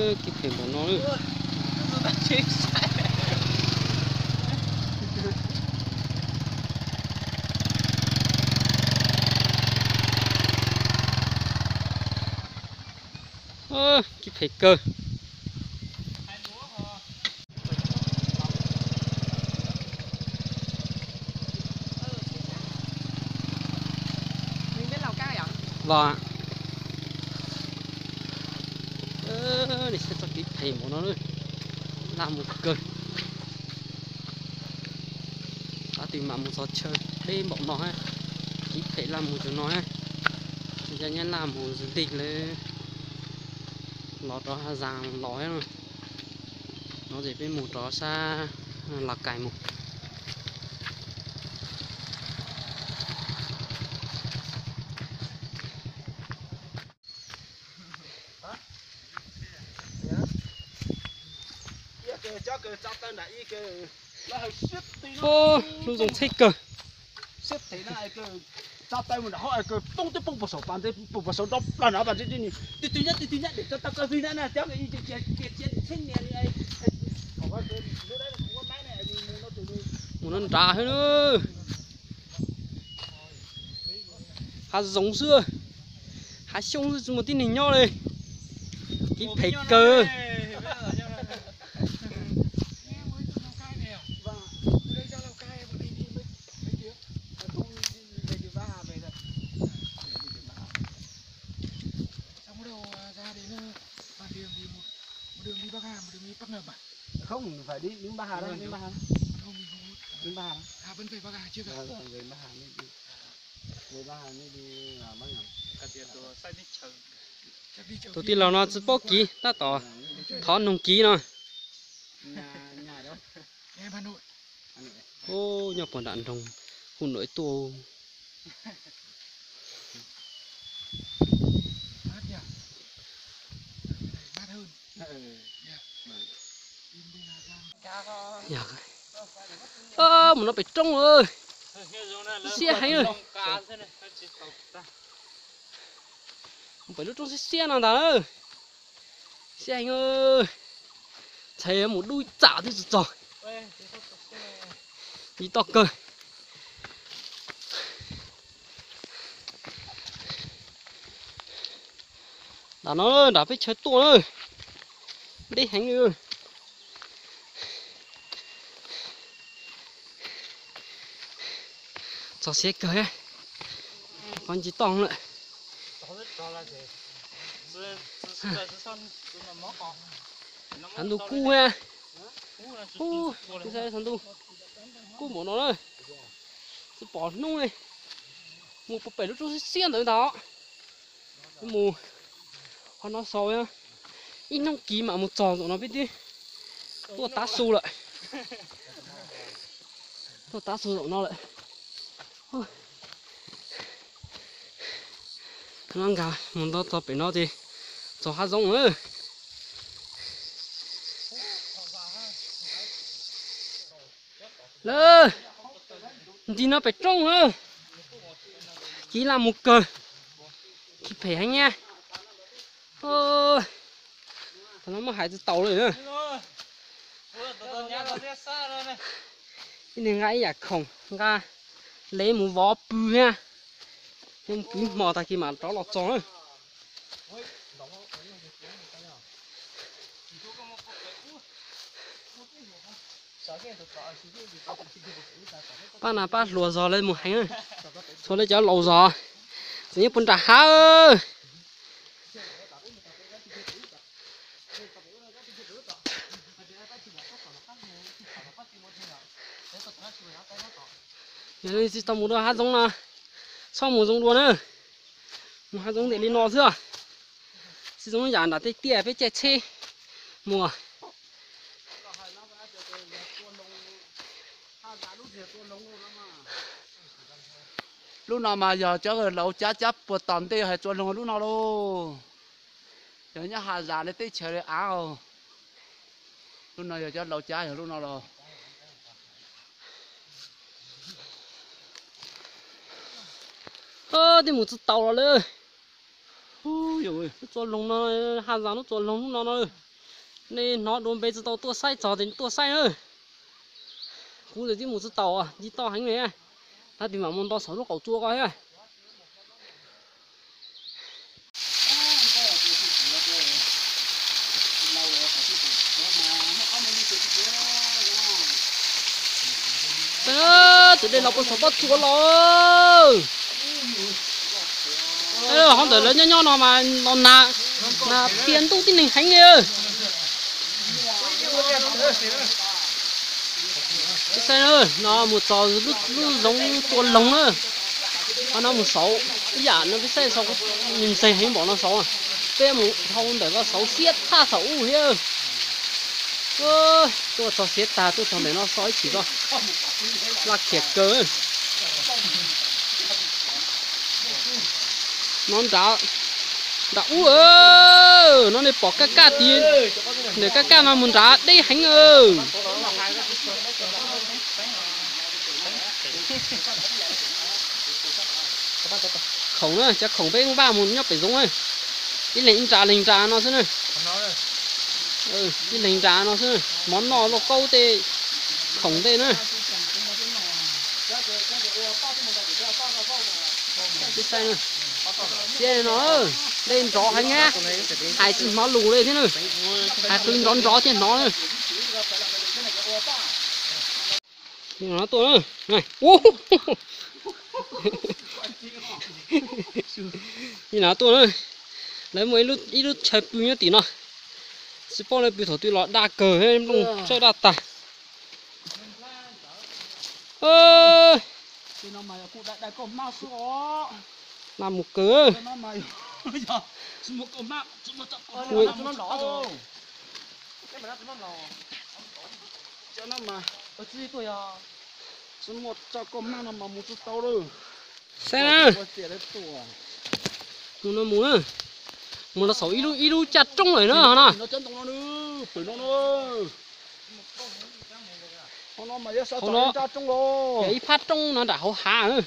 Kib phem npaum no. Kib phem kawg. Los, nej saib txoj kev phem npaum no, laj mus kawg. Tab twg mam mus txog chaw deb npaum no, kev phem laj mus cov no, cov nyab laj mus zig lig lawm, los rov hav zas los no. Ces peb mus rov sab Las Kais mus. Lub zoo txhib kawg. Mus no nrad xwb na. Hav zoov xwb, hav xyoob xwb tsis muaj tib neeg nyob li. Kev phem kawg. Tus tij laug no tsis paub kev tab tom thov noog kev no. Nyob puag nram nroog, hu nram tuaj. Mus no pem roob, xiab heev. Mus pem lub roob xiab xiab no ntag. Xiab heev, ntshai mus dub tsam twb tsis txog. Ib toj kawg. Nram no, nram peb chaw tuaj na, deb heev li. Txog siab kawg, qhov ncig toj lawm. Xav ntuj kub, xav ntuj kub npaum no na, tsis pom hnub li. Mus puag pem lub roob xiab xiab ntawd ntag. Mus qhov no xaus, ib hnub kiv mam mus txog zaum no peb twb tuaj tav su lawm. Tuaj tav su zaum no lawm. Nkag mus ntau txog pem no ces txog hav zoov lawm. Lawm, ntsis no pem roob na, kev laj mus kawg, kev phem heev nyab. Thaum no muab hais tsis taus li na. Ib niag nqa ib yam khoom, nqa lev mus vov pw thiab, mus kwv hmo tag kis mam rov los txog na. Pab nas pab hluas zog lawv mus heev, txhua lawv cov laus zog, txawm nyob puag nram hav. Yog li tsis tau mus dua hav zoov no, txhob mus zoo dua na. Mus hav zoov ntev li no xwb. Tsis zoo yam nram tej tiaj peb caij tsheb mus. Lub no mas yog cov laus cav cab puag tom ntej hais txua loog lub no lauj. Yog nyob hav zas li teb chaws li av. Lub no yog cov laus cav yog lub no los. Twb mus tsis taus los lawm. Lub txua loog no, hav zas lub txua loog lub no no. Nej hnov dua npe tsis tau tuaj saib txog ces tuaj saib na. Kuv ntawm twb mus tsis taus, ncig toj heev li. Tab sis mam mus nto saum lub qaum tsua ko thiab. Tus dej los puag saum pob tsuas los. Hov ntawm lawv nyob nyob no mas los nag, nag qhia ntuj tib neeg heev li. Peb saib no mus txog lub zoov Tua Loog na. Qhov no mus saud ib yam no peb saib, nws ntxeg heev npaum no saud. Peb mus dhau ntawm ko saud siab tshaj saum ub thiab. Tuaj txog siav tag tuaj txog ntawm no so ib chim ko. Laj khiam kawg. No nram, nram ub, no nej pom kaj kaj tid, ntawm kaj kaj mas mus nrad deb heev. Khoom na, cov khoom peb npaj mus nyob pem zoov na. Ib leeg ib nra leeg nra no xwb na. Ib leeg nra no xwb, mov noj lauj kaub tej, khoom tej na. Siab no, dej nrov heev na, hais tsis hnov lus li thiab na. Hais qw nrov nrov thiaj hnov na. Tuaj na. Li no tuaj na. Lawv muaj ib lub chaw pw nyob tim no. Tsis paub lawv pw thaum twg los daj kawg, nplooj tsawb daj tag. Daj mus kawg. Saib na. Mus no mus na. Mus no saum ib lub caj roob lawm na no. Hauv no, yog ib phab roob no nram hauv hav na.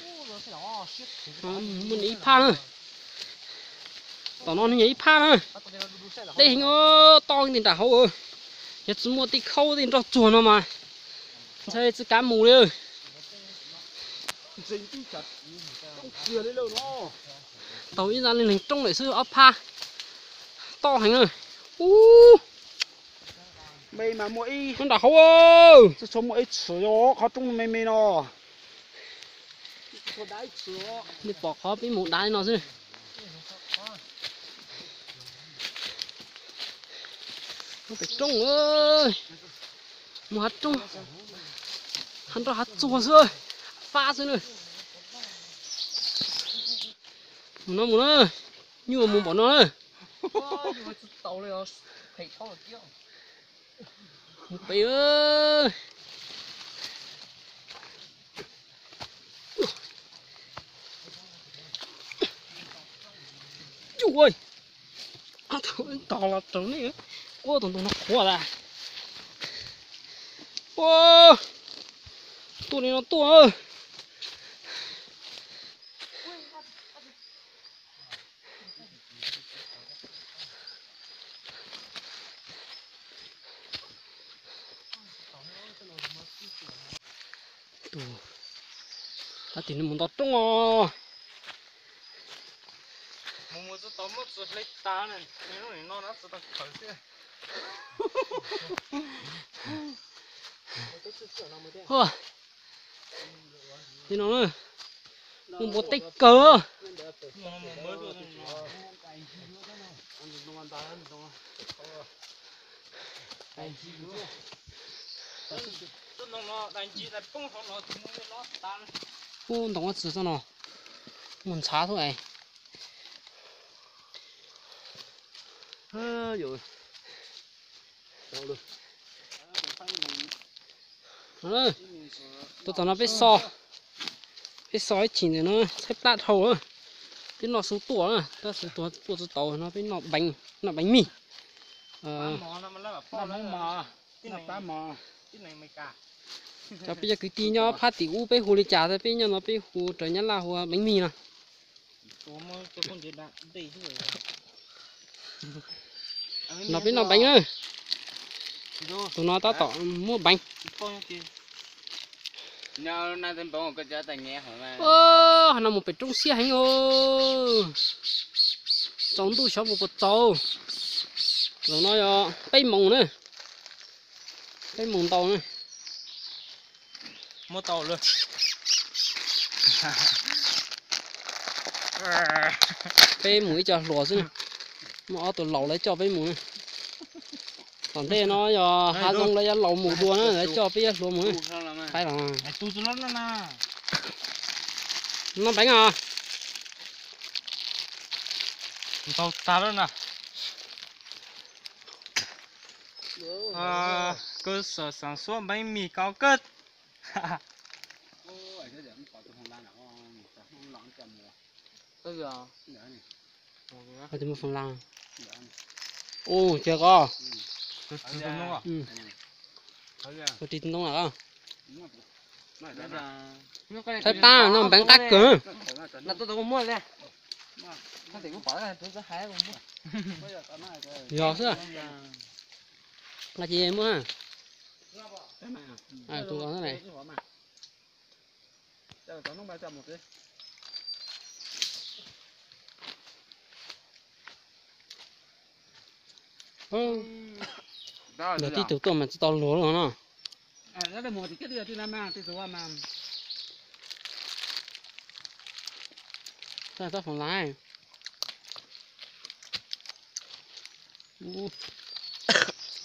Muaj ib phab na. Tom no nws yog ib phab na. Deb heev, toj ti nram hauv. Yog tsis muaj tej khaub tej nroj tsuag no mas ntshai tsis kav mus li. Tau ib zaj li neeg roob lawm xwb ob phab. Toj heev na. Ub, nram hauv. Qhov roob me me no. Nej pom qhov peb mus dav li no xwb. Pem roob, mus hav roob, hav nroj hav tsuag xwb, fab xwb na. Mus no mus na, nyuaj mus npaum no na. Mus pem. Ua, tos los raug nej, quab tus ntoo no qhuav tas. Ua, tuaj li no tuaj. Tus, tab sis nws mus nto roob os. Li no, mus npua teb kawg. Ub, ntoo ua txwv txoj no, mus ntshav thuj es. Tuaj tom no peb so, peb so ib chim ntawm no tshaib plab dhau. Peb noj xu tuaj na, tab sis tuaj tsis tau no peb noj beev, noj beev mij. Cov peb cov kwv tij nyob phab tim ub peb hu li cas, peb nyob no peb hu raws Nyab Laj hu beev mij no. No peb noj beev na. Tus no tab tom muab peev. Ho no mus pem roob siab heev os. Tsaus ntuj xyov puas puas tsaus. Zaum no yog peb moos na. Peb moos ntaus na. Muab tau lawm. Peb mus ib co hluas xwb na. Muaj ob tug laus lawv coj peb mus na. Tom ntej no yog hav zoov lawv yuav laus mus dua na, lawv coj peb yuav hluas mus na. Faib los no peev os. Ntaus tag lawm na. Cơ sở sản xuất bánh mì cao cấp. Tus muaj Foom Las. Ua, cia ko. Ua ris ntoo lawm. Thaib pab no npeev qab kawg. Yog xwb. Nqa ces muab. Tus ko ne. Lawv tib tug tuaj mas tsis tau luag lawm no. Txhob Foom Las.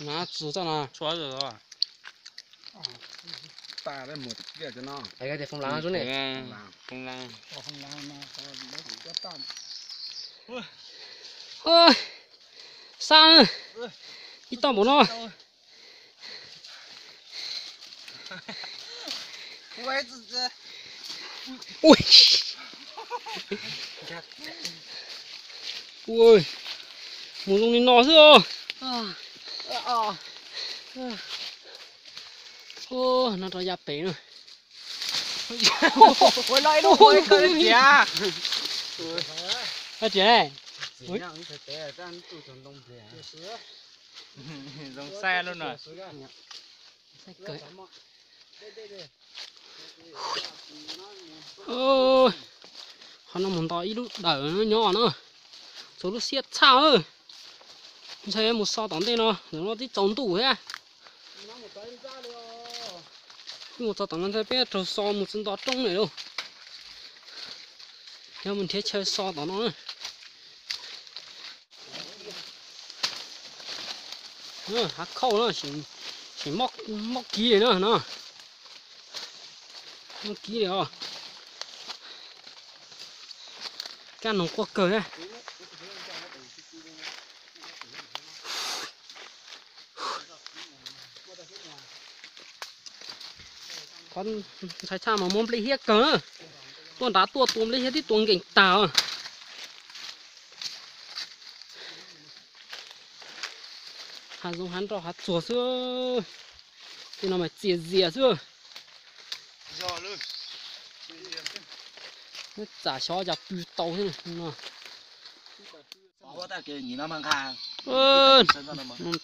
Nav txus txoj no. Foom Las ne. Sab, ib toj npaum no. Ui, mus zoo li no xwb os. No rau ya pem na. Ua, tsiav. Zoo xaib lub no. Qhov no mus nto ib lub dawm nyob no. Txhua lub siab txhaj. Ntshai mus so tom ntej no, no twb tsaus ntuj thiab. Mus txog tom no ntshai peb raug so mus tsis nto roob lawm lauj. Yog mus nrhiav chaw so tom no na. Hav khauj no, tseem mob kiv li na no. Mob kiv li os. Kab noog quaj kawg thiab. Qhov ntshai tshaj mas muaj nplej hiab kawg na. Tuaj nrad tuaj tua nplej hiab tib tua nkees tag. Hav zoov hav nroj hav tsuag xwb. Tej no mas txias zias xwb. Neb txam xyov cas pw tau thiab no.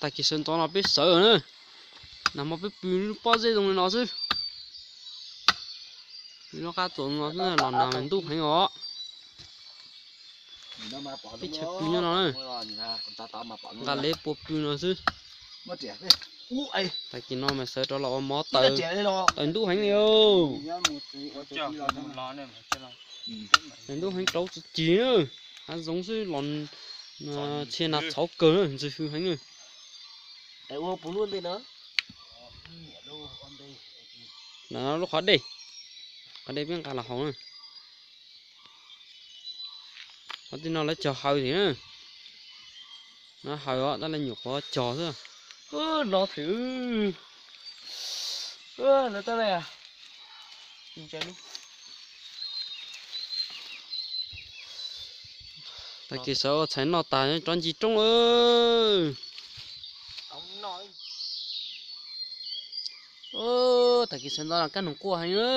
Tag kis sawv ntxov no peb sawv na. Nag hmo peb pw lub pob zeb zoo li no xwb. Pw lub qab txos no xwb los nag mas ntub heev os. Peb chaw pw nyob no na. Nqa lev pua pw no xwb. Tag kis no mas sawv rov los ua mov taws, taws ntub heev li. Taws ntub heev rau tsis cig na. Hav zoov xwb los txhia nag txhauv kawg na, ntxwg hws heev na. Lub qhov dej, qhov dej peb nqa los haus na. Qhov tej no lawv cog haws thiab na. No haws os, tab lawv nyuam qhuav cog xwb. No thwm. Tag kis sawv ua txhais noj tas rov ncig roob lawm. Tag kis sawv ntxov no kab noog quaj heev na.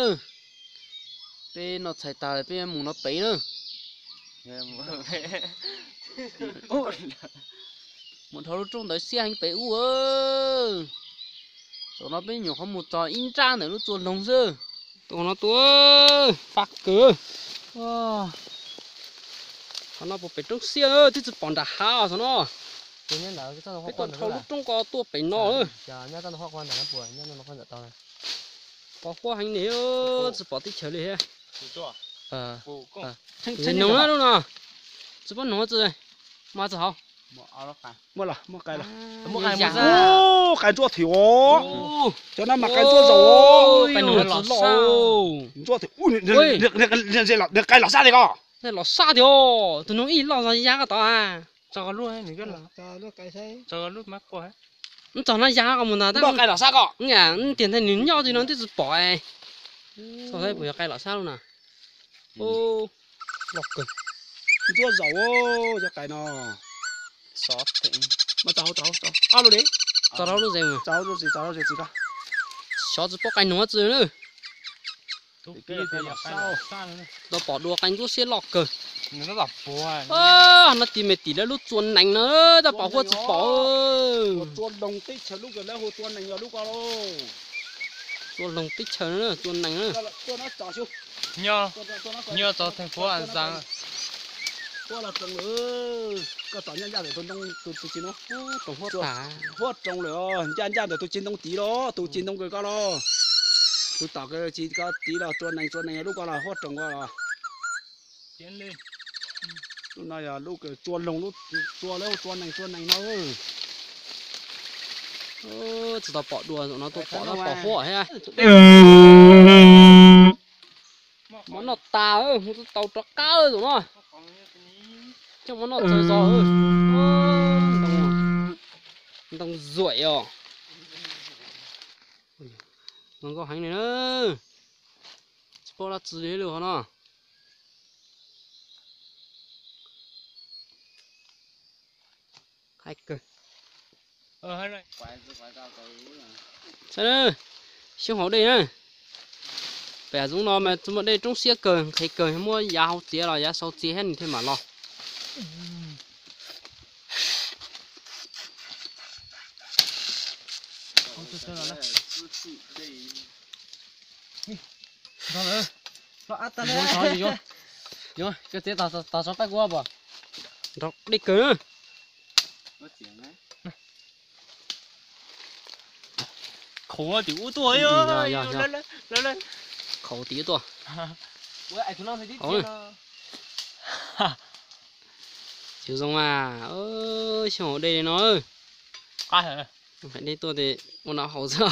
Peb noj txhais tas peb mus no pem na. Mus dhau lub roob ntawd siab heev pem ub. Tam no peb nyuam qhuav mus txog ib nrab ntawm lub tsua loog xwb. Tus no tua fab kawg. Qhov no puas pem roob siab twb tsis pom nram hav os no. Peb dhau lub roob ko tuaj pem no. Pos huab heev ne, tsis pom teb chaws li thiab. Noog na lub no, tsis paub noog tsi, mas txog hauv. Muaj qais ntsuab thiab os. Cov no mas qais ntsuab zaum os. Qais ntsuab thiab, qais los sab tiag os. Los sab tiag os, tus noog ib loj zog ya koj tod. Txog no ya koj mus ntag, qais los sab koj. Tias ntawd nws nyob tsis no twb tsis pom. Txog saib puas yog qais los sab lub na. Loj kawg. Ntsuab zaum, cov qais no. Mas txog hauv, txog hauv, txog hauv lub, txog hauv lub zes, txog hauv lub zes, txog hauv lub zes txiv ko. Xyov tsis paub qais noog tsi na. Tau pom dua qais ntsuab siab loj kawg. No tim me tim lawv lub tsua nees no, tau pom huab tsis pom. Tsua loog teb chaws lub ko lawv hu tsua nees yog lub ko lauj. Tsua loog teb chaws na, tsua nees na. Nyob txog theej puab zag. Huab los roos lawm, koj tom ncaj ncaj ntawm tus ntoo tus txiv no. Huab roos lawm, ncaj ncaj ntawm tus txiv ntoo tid los, tus txiv ntoo kawg ko los. Tus tom kawg txiv ko tid los tsua nees, tsua nees lub ko los huab roos ko los. Lub no yog lub kawg tsua loog, lub tsua lawv tsua nees, tsua nees no. Tsis tau pom dua, zaum no tuaj pom, pom huab thiab. Mov noj tas, mus tau rov qab zaum no. Coj mov noj txaus zog. Ntoo zuaim os. Zoo nkauj heev li na. Tsis paub dab tsi li lub hov no. Haib kawg. Saib na, xyoob haus dej na. Pem zoov no mas tsis muaj dej, roob siab kawg, nqhis kawg, muab yav hauv txiav los yav saud txiav thiab nws thiaj mam los. Yuav, yuav, yuav, yuav, cov txiav tos, tos sov paj kuv pom. Nrog dej kawg na. Khaum tim ub tuaj, khaum tim ub tuaj. Tsis zoo mas, xyoob haus dej li no. Qhais dej tuaj ces ua noj haus xwb.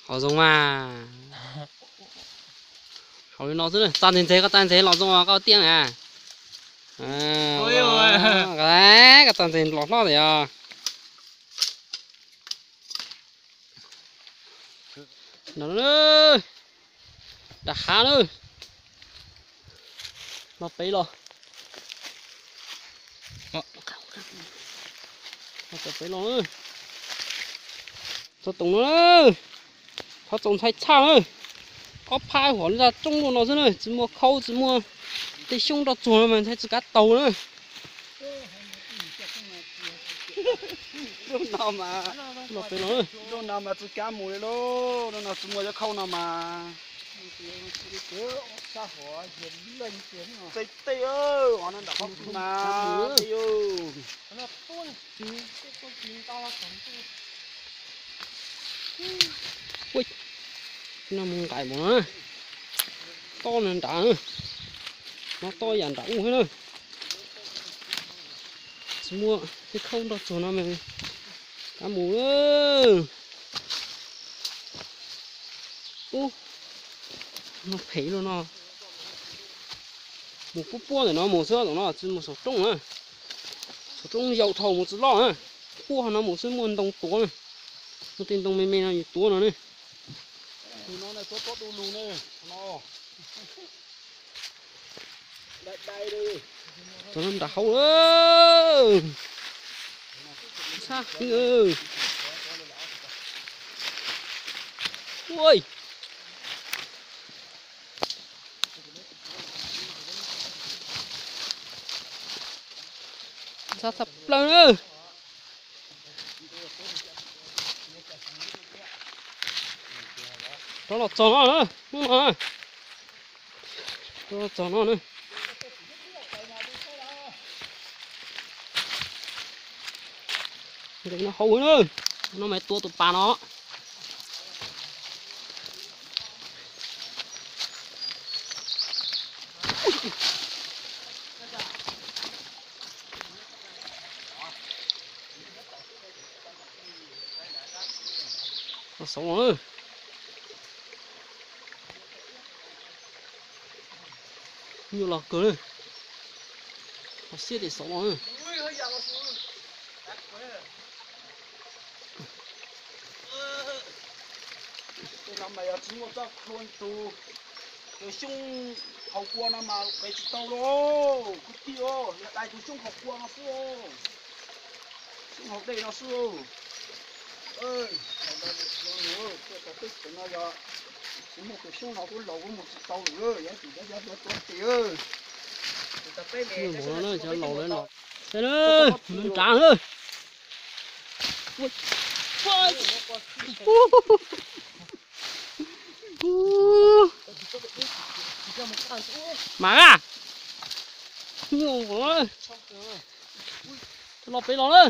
Haus zoo mas. Haus li no xwb, txaj ntxhe ntxhe, koj txaj ntxhe los zoo koj tiaj na. Koj txaj ntxhe los hlob tiag. No, nram hav na. Los pem los. Los pem los. Txog toom no, thov txaus ntshai tshaj na. Ob phab huam li zaj roob luaj no xwb na, tsis muaj khau tsis muaj tej xyoob nroj tsuag no mas ntshai tsis kav taus na. Lub no mas, lub no mas tsis kav mus li lauj, lub no tsis muaj cov khau no mas. Txaij tej, no nram qab mas tej yus. No mus nqaim npaum no, tob no nrad, no tob yam nram ub thiab na. Tsis muaj tej khau nroj tsuag no mas kav mus. Ub, no phem luaj no. Mus puab puab ntawm no mus xwb, ntawm no tsis mus saum roob na. Saum roob yau dhau mus tsis loj na. Puab no mus xwb muaj ntoo tuav na. Muaj tej ntoo me me no yus tuav no ne. Cov no nram hauv lawm. Txhab heev. Ua, Txog plaws na. Rov los txog no na, hnub no na. Rov los txog no na. Nqis no hauv na. No mas tua tus pas no. Xauv no. Nyuaj los kawg na. Ho siab tias xauv no na. Tej no mas yog tsis muaj txoj hlua tus, tus xyoob haus kua no mas qev tsis tau lauj. Kwv tij, yog dai tus xyoob haus kua no xwb, xyoob haus dej no xwb. Tej no yog tsis muaj tus xyoob no kuv laus kuv mus tsis tau lawm, yog tus cov yog tua tis. Cov laus lawm no. Nrad na. Mas a, nyuaj npaum, los pem los na.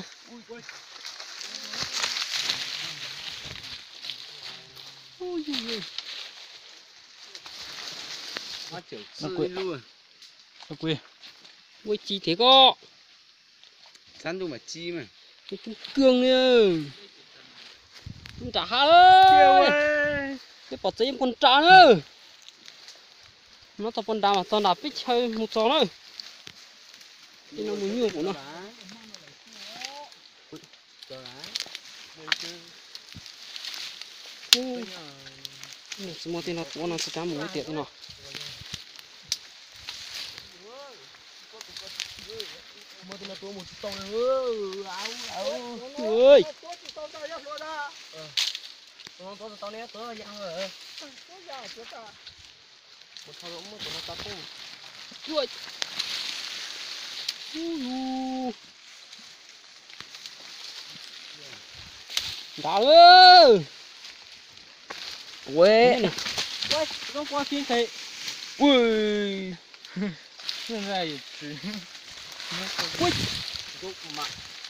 Ua ci thiab koj. Tub kawg li, nram hav. Peb pom txev yeej puag nrad na. No txog puag nrad mas txog nram peb chaw mus txog na. Tej no mus nyuaj npaum no. Tsis muaj tej no tuav no tsis kav mus ua tiam tej no.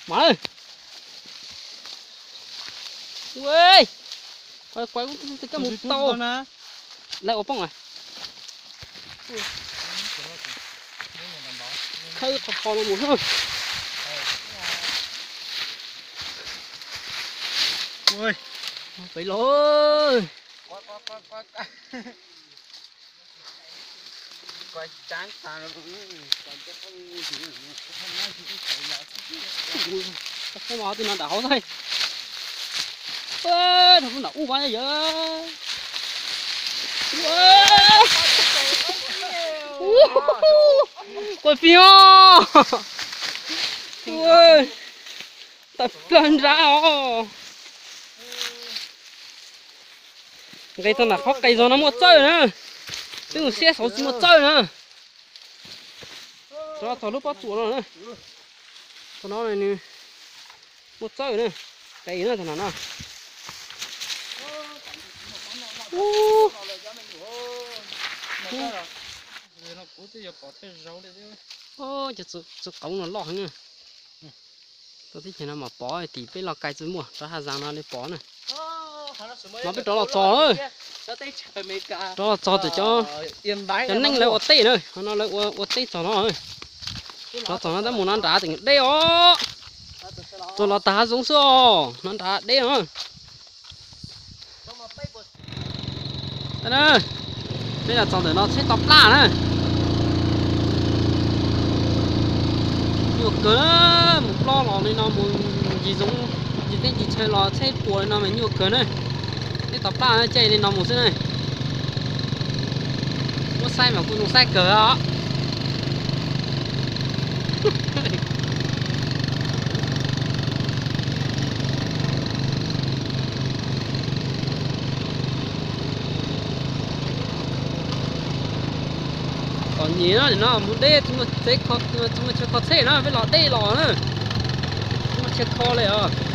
Nrad. Ui, mas, ui, kuv twb tsis tau na. Lawv ua poob a. Khawb qhov qhov no mus. Pem los. Ua, tau peb mos tib no nram hauv xwb. Tau peb nram ub vab yawg. Ua, kua pig os. Ua, tawm plaws nrad os. Nqis tau nram qhov qis zog no muaj txawj na. Twb mus siab saud tsis muaj txawj na. Rov txog lub pob tsuas no na. Txog no nws muaj txawj na. Qis na txog nram no. Ub, ub, cov txiv qauv no loj heev na. Tuaj teb chaws no mas pom, tim peb los kais tsis muaj, rov hav zoov no li pom na. No peb rov los txog, rov los txog tim cov, cov neeg lawv ua teb na, no lawv ua teb txog no. Rov txog no tab mus no nrad tseem deb os. Tuaj los tag hav zoov xwb os, no nrad deb os. Peb los txog ntawm no tsheb to plaj na. Nyuaj kawg, mus plob los li no mus ncig zoov, ncig teb ncig chaw los tsheb puas li no mas nyuaj kawg na. Tsheb to plaj na, caij li no mus xwb na. Muab saib mas kuj zoo saib kawg os. Tom nyem no nim no mus deb tsis muaj chaw kho txhej na, peb los deb los na, tsis muaj chaw kho li os.